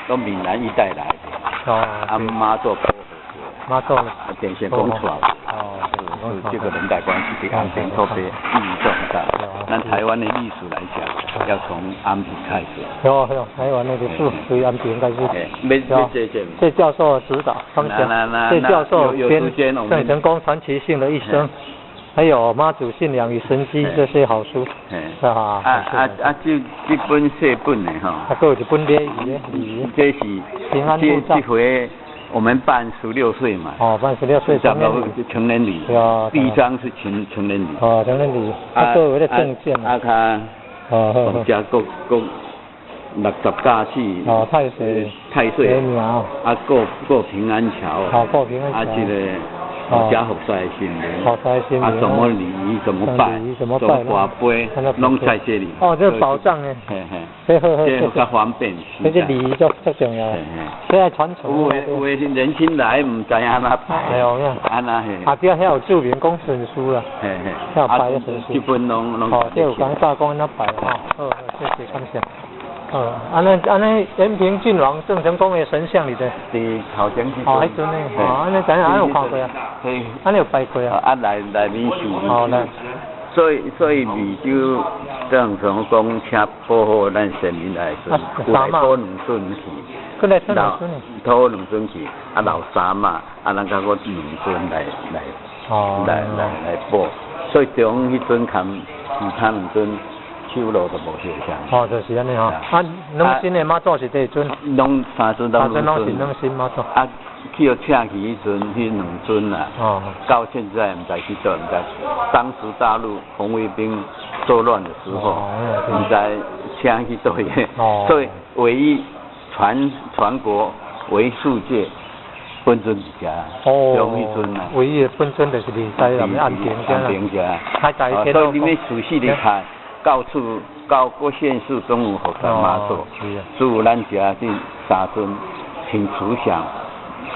攏閩南一帶來的。啊，媽祖保護過。媽祖。啊，電線公出來。是這個年代關係，對安平特別意義重大。咱台灣的歷史來講，要從安平開始。有有，台灣的歷史對安平開始。謝教授指導，謝謝教授編《鄭成功傳奇性的一生》，還有《媽祖信仰與神蹟》這些好書。啊啊啊！這這本細本的吼。啊，閣有一本禮儀的禮儀。這是這這回我們辦十六歲嘛。哦，辦十六歲成人禮。成人禮。第一張是成人禮。哦，成人禮。啊，閣有那個證件。啊，較。哦，加國國六十甲四。哦，太歲。太歲。啊，過過平安橋。哦，過平安橋。啊，這個。加福賽神明。啊，什麼禮儀怎麼拜？怎麼跋杯，攏在這裡。哦，這個保障呢。嘿嘿。這較方便。這個禮儀足足重要。這愛傳承。有的有的年輕來毋知按怎拜。對哦，按怎嘿。啊，對，遐有注明講順序啦。嘿嘿。遐有拜的順序。這本攏攏。哦，這有講早講按怎拜吼。好，謝謝感謝。哦，按呢按呢，延平郡王鄭成功的神像裡頭。佇頭前彼哦，彼尊呢？哦，按呢知影，按呢有看過啊？按呢有拜過啊？啊，來來面是。哦，來。所以所以湄洲鄭成功請保護咱先民來時陣，有來討兩尊去。閣來討兩尊。討兩尊去，啊留三媽，啊咱閣閣兩尊來來，來來來保。所以中彼尊含其他兩尊。手路就無相共。哦，就是按呢吼。啊，兩身的媽祖是佗一尊？攏三尊攏兩尊。三尊攏是兩身媽祖。啊，去予請去彼陣，彼兩尊啊，到現在毋知去佗，毋知。當時大陸紅衛兵作亂的時候，毋知請去佗去。所以唯一全全國為世界本尊佇遮，中彼尊啊。唯一的本尊就是佇台南安平遮。安平遮。所以你欲仔細的看。到處到各縣市都有福山媽祖，只有咱遮這三尊親慈像，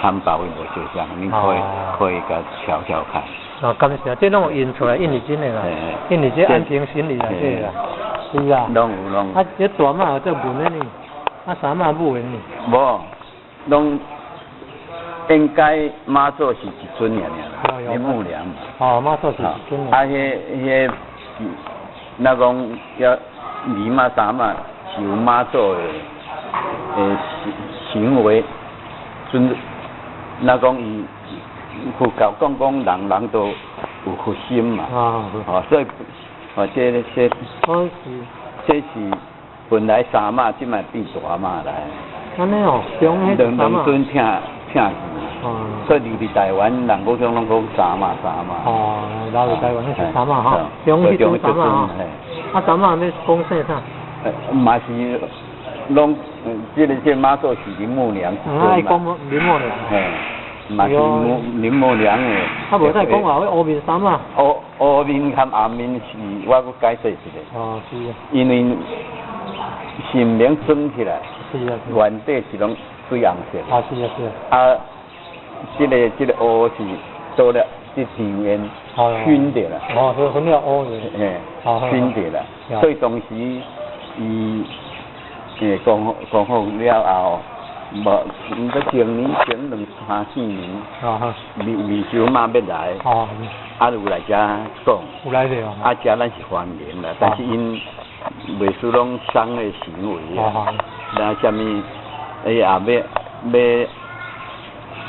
參別位無相像，恁可以可以共瞧瞧看。哦，感謝，這攏有印出來，印佇真的啦，印佇這安平神裡內底啦，是啊。攏有攏。啊，這大媽有做文的呢，啊三媽母的呢。無，攏應該媽祖是一尊爾爾，林默娘嘛。哦，媽祖是一尊。啊，彼彼。若講遐二媽三媽是有媽祖的行行為，尊，若講伊佛教講講人人都有佛心嘛，哦，所以哦，這這這是本來三媽，這擺變大媽來。按呢哦，兩兩尊請請去，所以入佇台灣人講攏講三媽三媽。哦，留佇台灣是三媽吼，中彼尊三媽吼。啊，三媽欲講說啥？嘛是攏，這個這媽祖是林默娘。啊，伊講林默娘。嘿，嘛是林默娘的。啊，無再講話，烏面三媽。烏烏面佮紅面是我閣解釋一下。哦，是啊。因為神明裝起來，原底是攏水紅色。啊，是啊，是啊。啊，這個這個烏是做了這香煙熏著啦。哦，是熏了烏的。嘿，熏著啦。所以當時伊講講好了後，無，毋過前年前兩三四年，湄洲媽欲來，啊有來遮講，有來著。啊，遮咱是歡迎啦，但是𪜶袂輸攏商業行為啊，那啥物，哎也欲欲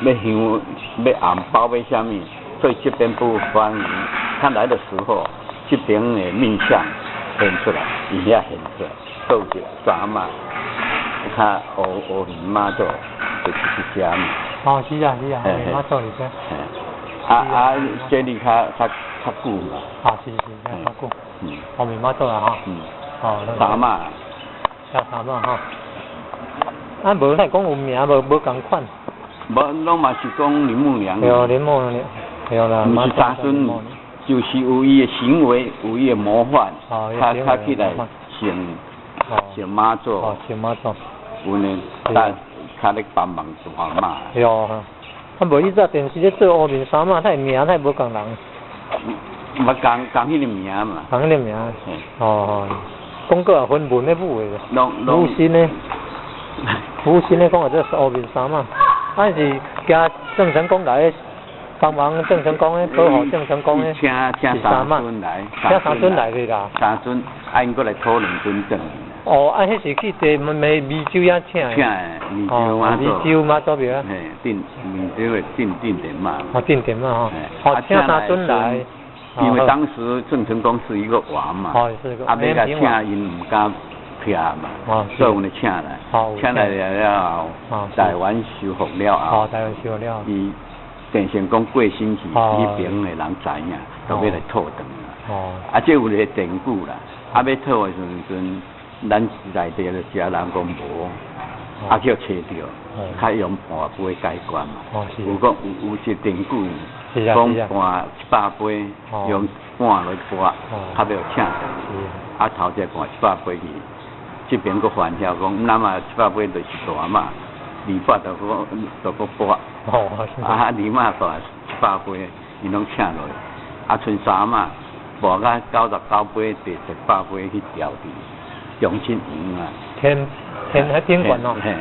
欲香欲紅包欲啥物，所以這邊不歡迎。他來的時候，這邊的面相現出來，伊遐現出來，都是三媽，較烏烏面媽祖就是佇遮嘛。哦，是啊是啊，媽祖佇遮。啊啊，這裡較較較久嘛。啊，是是，較久。烏面媽祖啊，吼。哦，三媽。叫三媽吼。啊，無咱講有名無無仝款。無，攏嘛是講林默娘。對，林默娘，對啦。毋是三尊，就是有伊的行為，有伊的模範，較較起來像像媽祖。哦，像媽祖。有呢，較較咧幫忙大媽。對啊，啊無伊早電視咧做烏面三媽，他的名他無仝人。無仝仝彼個名嘛。仝彼個名。哦，講過也分文的武的，武生的。服務新的講叫做烏面三馬，啊是驚鄭成功來幫忙鄭成功的保護鄭成功的，請請三尊來，請三尊來的啦。三尊，啊𪜶閣來討兩尊轉。哦，啊，彼是去佇湄湄洲遐請的。請的，湄洲媽祖。湄洲媽祖廟啊。嘿，鎮湄洲的鎮鎮殿媽。哦，鎮殿媽吼。哦，請三尊來。因為當時鄭成功是一個王嘛。哦，是個。啊，欲共請𪜶毋敢徛嘛，所以阮就請來。請來了後，台灣收復了後。哦，台灣收復了後。伊鄭成功過身去，彼爿的人知影，都欲來討轉來。哦。啊，這有一個典故啦。啊，欲討的時陣，咱內地的遮人講無，啊叫揣著，較用半杯解決嘛。有講有有一典故，講半100杯，用半來撥，較欲請轉。啊，頭一半100杯去，這邊閣反曉講，咱嘛100杯就是大媽，二百就閣就閣撥。啊，二媽撥100杯，𪜶攏請落去。啊，賰三媽撥甲99杯，第100杯去調佇中正園啊。天天喺賓館哦。嘿，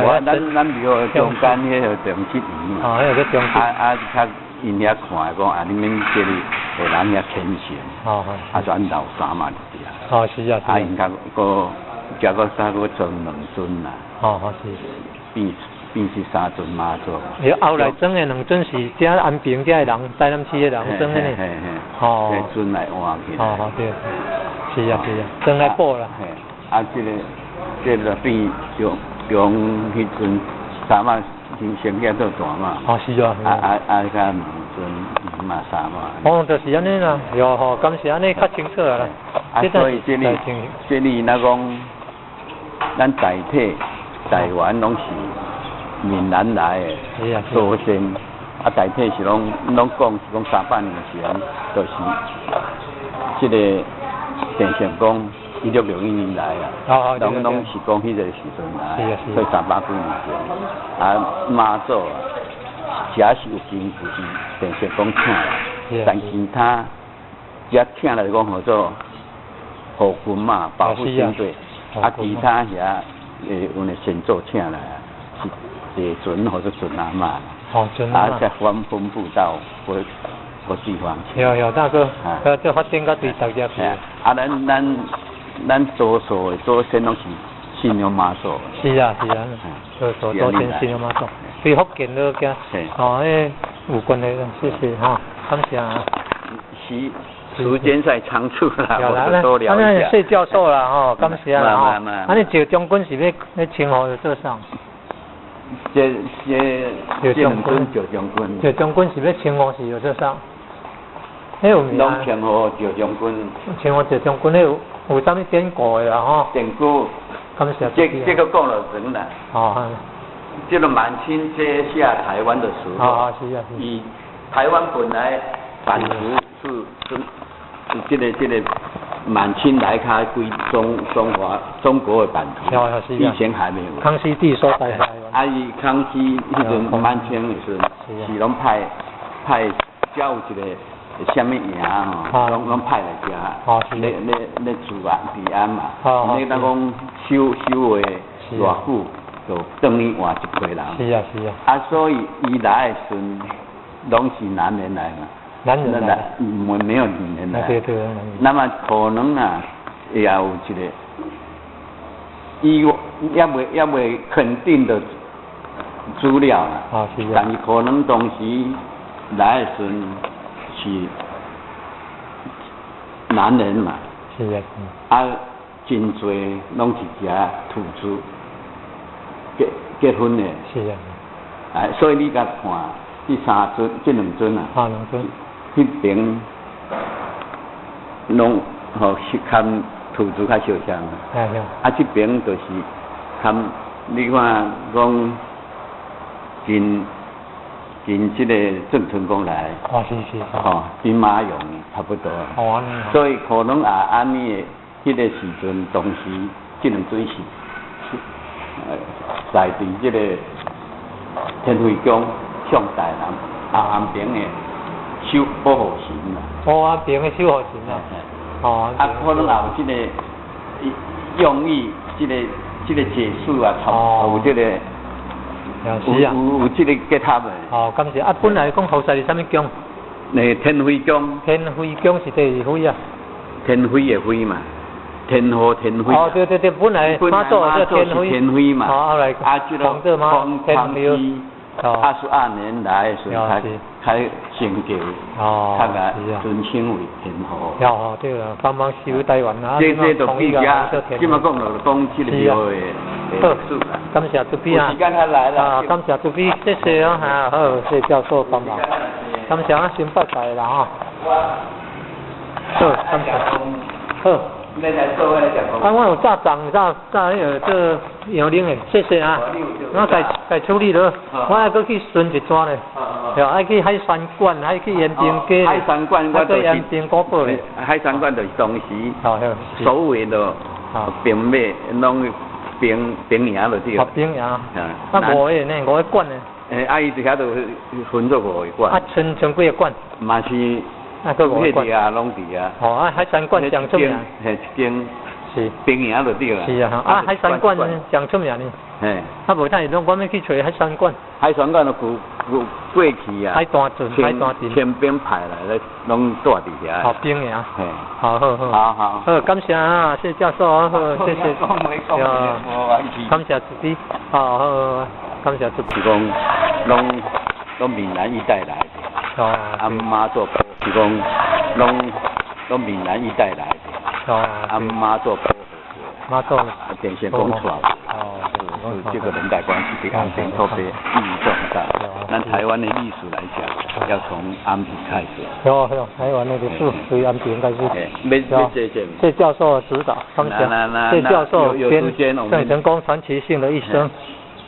我咱咱廟中間彼個中正園嘛。哦，彼個叫中正。啊啊，較𪜶遐看講啊，你們這裡的人遐虔誠。啊，就按留三媽佇遮。哦，是啊。啊，𪜶較閣，遮閣煞閣裝兩尊啦。哦，是。變變是三尊媽祖。伊後來裝的兩尊是遮安平遮的人，台南市的人裝的呢。嘿嘿。哦。這尊來換起來。哦，對。是啊是啊，裝來補啦。嘿，啊，這個這個變中中彼陣三媽先先變做大媽。哦，是啊。啊啊啊！佮兩尊二媽三媽。哦，就是按呢啦，喲吼，感謝按呢較清楚啦。啊，所以這裡這裡若講，咱大體台灣攏是閩南來的祖先，啊，大體是攏攏講是講300年前，就是這個鄭成功1661年來啊，攏攏是講彼個時陣來，所以300幾年前，啊媽祖啊，遮是有根據是鄭成功請來，但其他遮請來講號做護軍嘛，保護軍隊，啊其他遐的阮的先祖請來啊，是地尊或者尊阿媽，啊才分分布到各各地方去。有有大哥，這發展到對大家去。啊，咱咱咱多數的祖先攏是信仰媽祖。是啊是啊，多數祖先信仰媽祖，對福建都驚，哦，彼有關係啦，謝謝哈，感謝。時時間在倉促啦，我多聊一下。謝教授啦，吼，感謝啦，吼。啊，你趙將軍是欲欲稱呼做啥？這這這兩尊趙將軍。趙將軍是欲稱呼是叫做啥？彼有名。攏稱呼趙將軍。稱呼趙將軍，彼有有啥物典故的啦？吼。典故。感謝。這這個講了長啦。哦。這個滿清接下台灣的時候，哦，是啊，是。以台灣本來版圖是是是這個這個滿清來開歸中中華中國的版圖，以前還沒有。康熙帝說台灣。啊，伊康熙彼陣滿清的時陣，是攏派派叫有一個啥物營吼，攏攏派來遮，咧咧咧治安治安嘛。你若講守守衛偌久，就轉去換一批人。是啊是啊。啊，所以伊來的時陣，攏是男人來嘛。男人來。沒沒有女人來。對對。那麼可能啊，也有一個，伊猶未猶未肯定的資料啦。啊是啊。但是可能當時來的時陣是男人嘛。是啊。啊，真濟攏是遮土著結結婚的。是啊。哎，所以你共看，這三尊、這兩尊啊。啊，兩尊。彼爿攏吼是含土著較相像。啊，這爿就是含你看講近近這個鄭成功來。哦，是是是。吼，兵馬俑差不多。哦，所以可能也按呢的，彼個時陣當時這兩尊是是在佇這個天妃宮向大人啊安平的守保護神啦。哦，安平的守護神啊。哦。啊，可能也有這個用意，這個這個解釋啊，有這個，有這個結合的。哦，感謝。啊，本來講福山是啥物宮？那天妃宮。天妃宮是佗位啊？天妃的妃嘛，天后天妃。哦，對對對，本來媽祖是天妃嘛。哦，後來啊，這個天妃。22年來的時候，才才成就，較來尊稱為天后。哦，對啦，幫忙收台灣啊，這就比較，這麼講就講這個廟的歷史啦。感謝主筆啊！啊，感謝主筆，謝謝啊，哈，好，謝教授幫忙。感謝啊，先拜拜啦哈。好，感謝。好。啊，我有早送早早彼个做洋奶的，謝謝啊。我家家處理了，我愛閣去巡一轉咧。對，愛去海山館，愛去延平街。海山館，我就是延平古堡咧。海山館就是當時所有的兵馬攏兵兵營就對。哦，兵營。啊，五個呢？五個館呢？欸，啊，伊佇遐就分做五個館。啊，賰賰幾個館？嘛是。啊，閣五個館。啊，攏佇啊。哦，啊，海山館上出名。嘿，一間。是。兵營就對啦。是啊，啊，海山館上出名呢。嘿。啊，無等下攏我欲去揣海山館。海山館就過過過去啊。海單船，海單船。清兵派來咧，攏住佇遐。好兵營。嘿。好好好。好好。好，感謝啊，謝教授啊，好，謝謝。感謝主筆。好好，感謝主筆。是講，攏攏閩南一帶來的。哦。啊，媽祖是講，攏攏閩南一帶來的。哦。啊，媽祖媽祖。啊，電線講出來。哦。是這個連帶關係，對安平特別意義重大。咱台灣的歷史來講，要從安平開始。有有，台灣的歷史從安平開始。沒謝教授指導，感謝。謝教授編鄭成功傳奇性的一生，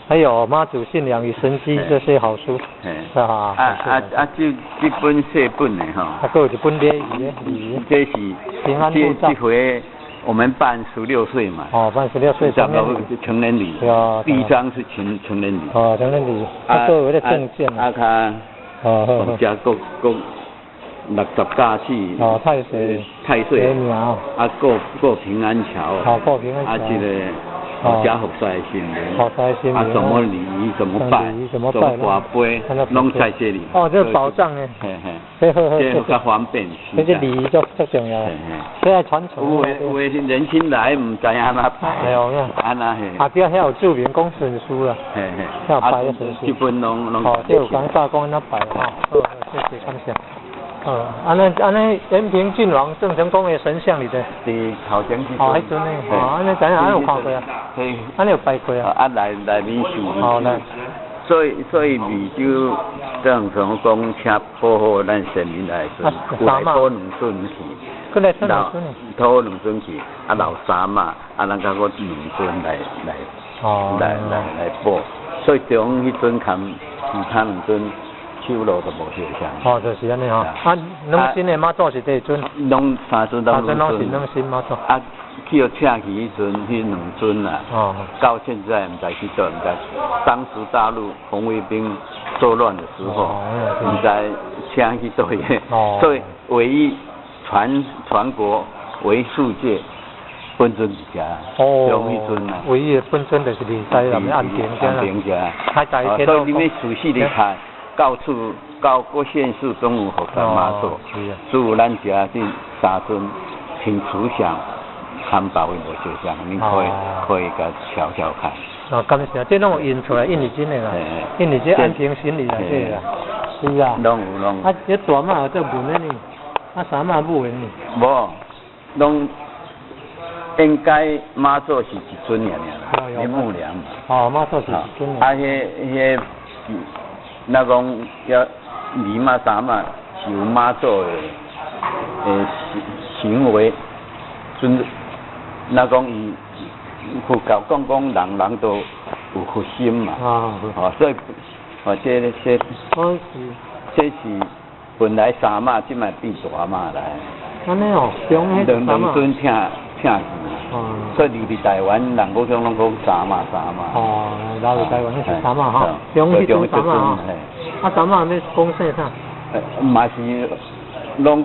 還有媽祖信仰與神蹟這些好書。啊啊啊！這這本細本的吼。啊，閣有一本禮儀的禮儀。這是平安護照。這回我們辦十六歲嘛。哦，辦十六歲成人禮。成人禮。第一張是成成人禮。哦，成人禮。啊，閣有那個證件。啊，較。哦，好。加國國60加四。哦，太歲。太歲。啊，過過平安橋。哦，過平安橋。啊，這個。加福賽神明，啊，怎麼禮儀怎麼拜，怎麼跋杯，攏在這裡。哦，這個寶藏呢？嘿嘿，這較方便。這個禮儀足足重要，這愛傳承。有的有的是年輕來毋知按怎拜。哎呦，按怎嘿？啊，對，遐有注明講順序啦。嘿嘿。遐拜的順序。這本攏攏。哦，這有講早講按怎拜吼。好，謝謝感謝。哦，按呢按呢，延平郡王鄭成功的神像裡頭。佇頭前。哦，彼尊呢？哦，按呢知影，按呢有看過啊？按呢有拜過啊？啊，內內面是。哦，來。所以所以湄洲鄭成功請保護咱先民來時，有來討兩尊去。閣來討兩尊。討兩尊去，啊留三媽，啊咱閣閣兩尊來來，來來來保。所以中彼尊含其他兩尊。手路就無相像。哦，就是按呢吼。啊，兩身的媽祖是佗尊？攏三尊攏兩尊。攏是兩身媽祖。啊，去予請去彼陣，彼兩尊啊，到現在毋知去佗，毋知。當時大陸紅衛兵作亂的時候，毋知請去佗去。所以唯一全全國唯世界本尊一隻。哦。中彼尊啊。唯一的本尊就是佇台南安平遮啦。安平遮。所以你欲仔細的看。到處到各縣市都有福山媽祖，只有咱遮這三尊挺慈祥，參別位無相像，恁可以可以共瞧瞧看。哦，感謝，這攏有印出來，印佇真的啦，印佇這安平神裡內底啦，是啊。攏有攏有。啊，這大媽有做文的呢，啊，三媽母的呢。無，攏應該媽祖是一尊爾爾啦，林母娘嘛。哦，媽祖是一尊。啊，彼彼。那講要二媽三媽是有媽祖的行行為，尊，那講伊佛教講講人人都有佛心嘛，哦，所以哦，這這這是本來三媽，這擺變大媽來。按呢哦，兩兩尊請請去，所以入去台灣人講攏講三媽三媽。哦，來去台灣彼是三媽吼，中彼尊三媽吼。啊，三媽欲講姓啥？嘛是攏，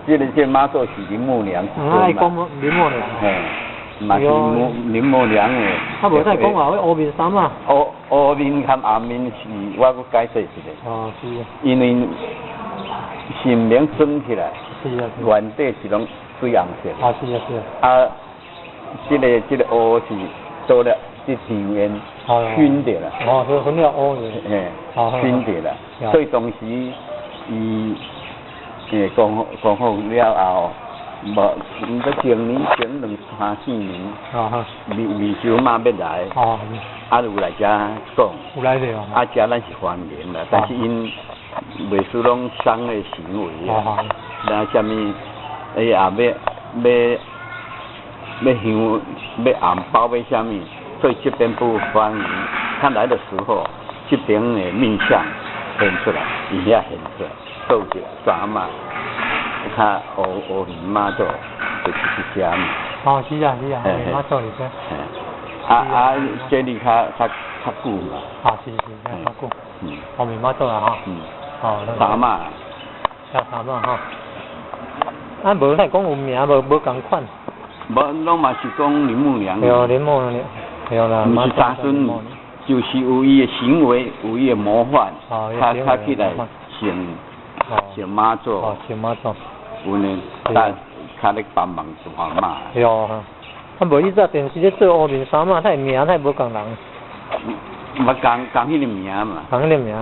這個這媽祖是林默娘。愛講林默娘。嘿。嘛是林默娘的。啊，無再講話，彼烏面衫仔。烏面含紅面是我閣解釋一下。哦，是啊。因為神明裝起來，原底是攏水紅色。啊，是啊，是啊。啊，這個烏是倒了，這香煙熏著啦。哦，這熏了烏的。嘿，熏著啦。所以當時伊講好了後，無，毋過前年前兩三四年，未收媽欲來，啊有來遮講，有來著，啊遮咱是歡迎啦，但是𪜶袂輸攏商的行為啊，那啥物，伊也欲香欲紅包欲啥物，所以這邊不歡迎。他來的時候，這邊的面相現出來，伊遐現出來，做一個衫仔。較烏面媽祖就是佇遮嘛。哦，是啊是啊，烏面媽祖佇遮。啊啊，這裡較久嘛。啊，是是，較久。烏面媽祖啊，吼。哦。三媽。叫三媽吼。啊，無咱講有名無仝款。無，攏嘛是講林默娘。對，林默娘，對啦。毋是三尊，就是有伊的行為，有伊的模範，較起來像媽祖。哦，像媽祖。有呢，較較咧幫忙大媽。對啊，啊無伊早電視咧做烏面衫仔，他的名他無仝人。毋仝仝彼個名嘛。仝彼個名。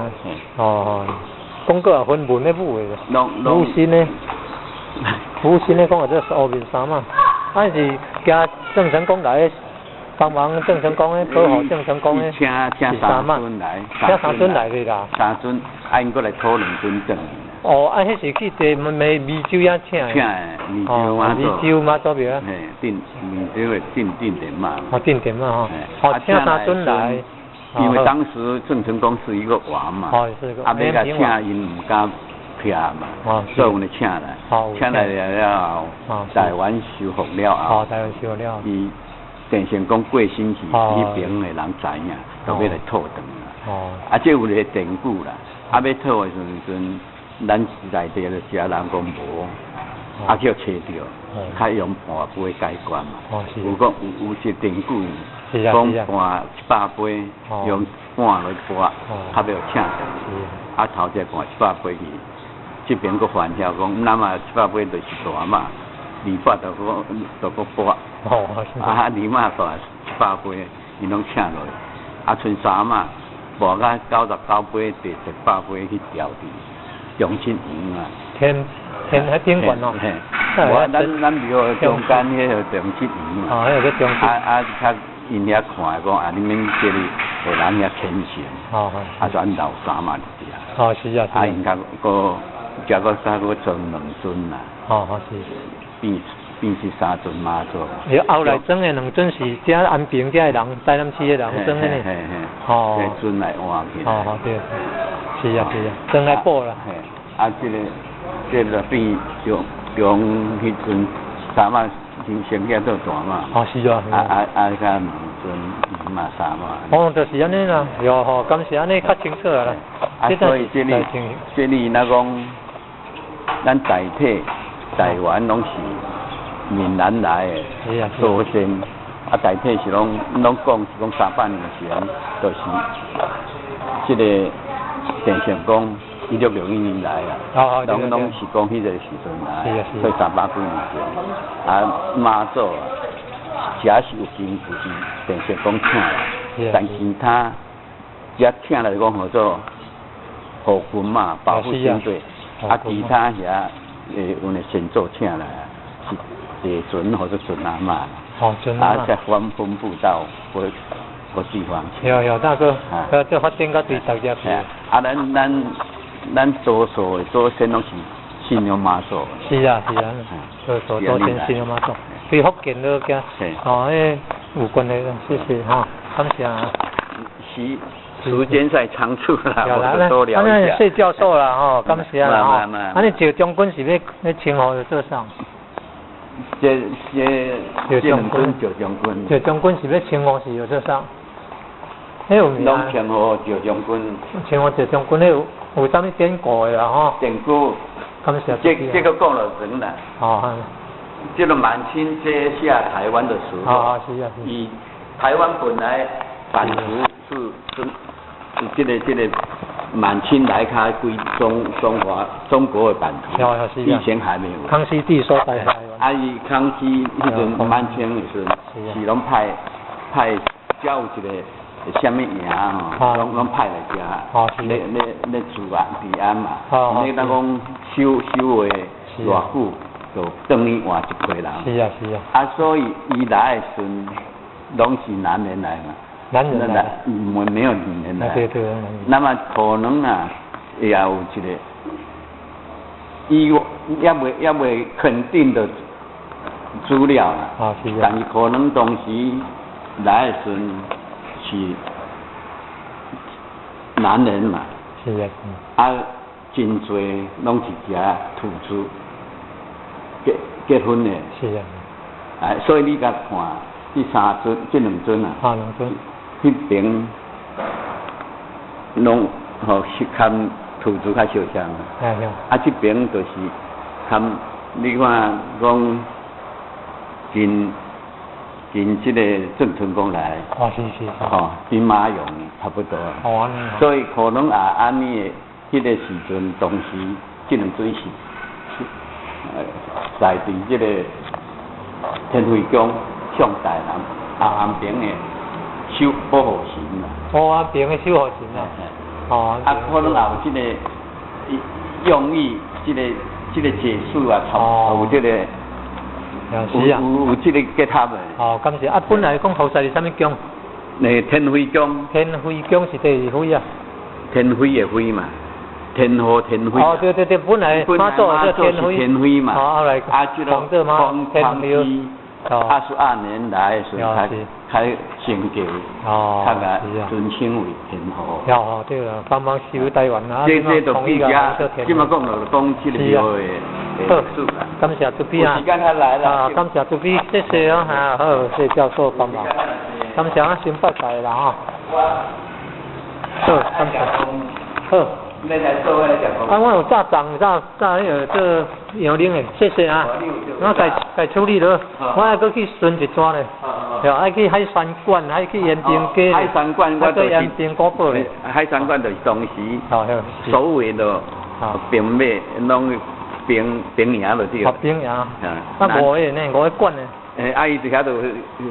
哦，講過也分文的武的。攏武新的，武新的講話這烏面衫仔，啊是驚鄭成功來幫忙鄭成功的保護鄭成功的。請三尊來。請三尊來的啦。三尊，啊𪜶閣來討兩尊轉。哦，啊，彼是去佇湄洲遐請的。請的，湄洲媽祖。湄洲媽祖廟。嘿，鎮湄洲的鎮殿媽。哦，鎮殿媽吼。哦，請三尊來。因為當時鄭成功是一個王嘛。哦，是個。啊，欲共請𪜶毋敢徛嘛。哦。所以阮就請來。請來了後，台灣收復了後。哦，台灣收復了後。伊鄭成功過身去，彼邊的人知影，就欲來討轉來。哦。啊，這有一個典故啦。啊，欲討的時陣。咱內地就遮人講無，啊叫揣著，較用盤杯解決嘛。有講有一典故，講盤100杯，用碗來撥，較欲請轉。啊頭一個盤100杯去，這邊閣反曉講，咱嘛100杯就是大媽，二百就閣撥。啊二媽撥100杯，𪜶攏請落，啊賰三媽撥甲99杯，第100杯去調佇中壢園啊，天天彼頂懸哦，嘿，我咱廟中間彼個中壢園嘛，哦，彼個叫中壢。啊啊，較𪜶遐看講啊，你們這裡的人遐虔誠，啊，就按老三媽佇遮。哦，是啊，是啊。啊，𪜶較閣，遮閣較閣裝兩尊啦。哦，哦是。變是三尊媽祖。伊後來裝的兩尊是遮安平遮的人，台南市的人裝的呢。嘿嘿嘿。哦。這尊來換起來。哦，哦對。是啊是啊，裝來補啦。嘿，啊，這個變中彼陣三媽先先做大媽。哦，是啊。啊啊啊！佮兩尊二媽三媽。哦，就是按呢啦，喲吼，敢是按呢較清楚啦。啊，所以這裡若講，咱大體台灣攏是閩南來的祖先，啊，大體是攏講是講300年前，就是這個鄭成功1661年來啊，攏是講彼個時陣來，所以300幾年前，啊媽祖啊，遮是有根據是鄭成功請來，但其他遮請來講號做護軍嘛，保護軍隊，啊其他遐阮的先祖請來是地尊或者尊阿媽，啊才分布到各各地方去。有有大哥，這發展到對大家去。啊，咱多數的祖先攏是信仰媽祖。是啊是啊，多數祖先信仰媽祖，對福建都驚，哦，彼有關係啦，謝謝哈，感謝。時間太倉促啦，我多聊一下。謝教授啦，吼，感謝啦，吼。啊，你趙將軍是欲稱呼做啥？這兩尊趙將軍。趙將軍是欲稱呼是做啥？彼有名。攏稱呼趙將軍。稱呼趙將軍，彼有啥物典故的啦？吼。典故。感謝。這個講了長啦。哦。這個滿清接下台灣的時候，以台灣本來版圖是這個滿清來開歸中華中國的版圖，以前還沒有。康熙帝說台灣。啊，伊康熙彼陣滿清的時陣，是攏派交有一個啥物營吼，攏派來遮，咧治安治安嘛。你當講守衛偌久，就轉去換一批人。是啊是啊。啊，所以伊來的時陣，攏是男人來嘛。男人來。沒有女人來。對對。那麼可能啊，也有一個，伊猶未肯定的資料啦。啊是啊。但是可能當時來的時陣是男人嘛。是啊。啊，真濟攏是遮土著結婚的。是啊。哎，所以你共看，這三尊、這兩尊啊。啊，兩尊。彼邊攏吼是含土著較相像。啊，這邊就是含你看講近這個鄭成功來。哦，是是是。吼，兵馬俑差不多。哦，所以可能也按呢的彼個時陣，當時這兩尊是在佇這個天妃宮向台南啊安平的守保護神啦。哦，安平的守護神啊。哦。啊，可能也有這個用意，這個解釋啊，有這個。是啊。有這個結合的。哦，感謝。啊，本來講菩薩是啥物宮？那天妃宮。天妃宮是佗位啊？天妃的妃嘛，天后天妃。哦，對對對，本來媽祖是天妃嘛。哦，後來。啊，這個康熙22年來的時候，才成就，才來尊稱為天后。哦，對啦，幫忙守台灣啊。這就比較，這麼講就講這個廟的歷史啦。感謝慈悲啊！啊，感謝慈悲，謝謝啊，哈，好，謝教授幫忙。感謝啊，先拜拜啦哈。好，感謝。好。啊，我有早送早早彼个做楊奶的，謝謝啊。我共處理落，我愛閣去巡一轉咧。對，愛去海山館，愛去延平街。海山館，我就是延平古堡咧。海山館就是當時所謂的兵馬攏兵營就對。哦，兵營。啊，五个呢？五个館呢？欸，啊，伊佇遐就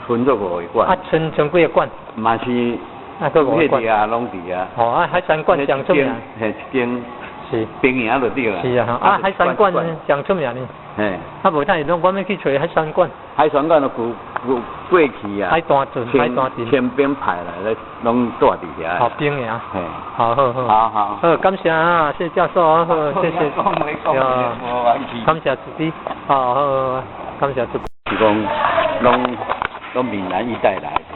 分做五個館。啊，賰賰幾个館？嘛是。啊，閣五個館。啊，攏佇遐。哦，啊，海山館上出名。嘿，一間。是。兵營就對啦。是啊，啊，海山館上出名呢。嘿。啊，無等下攏我欲去揣海山館。海山館就舊舊過去啊。海大圳，海大鎮。清兵派來咧，攏住佇遐。好兵營。嘿。好好好。好好。好，感謝啊，謝教授，好，謝謝。感謝慈悲，好好，感謝慈悲。是講攏攏閩南一帶來的。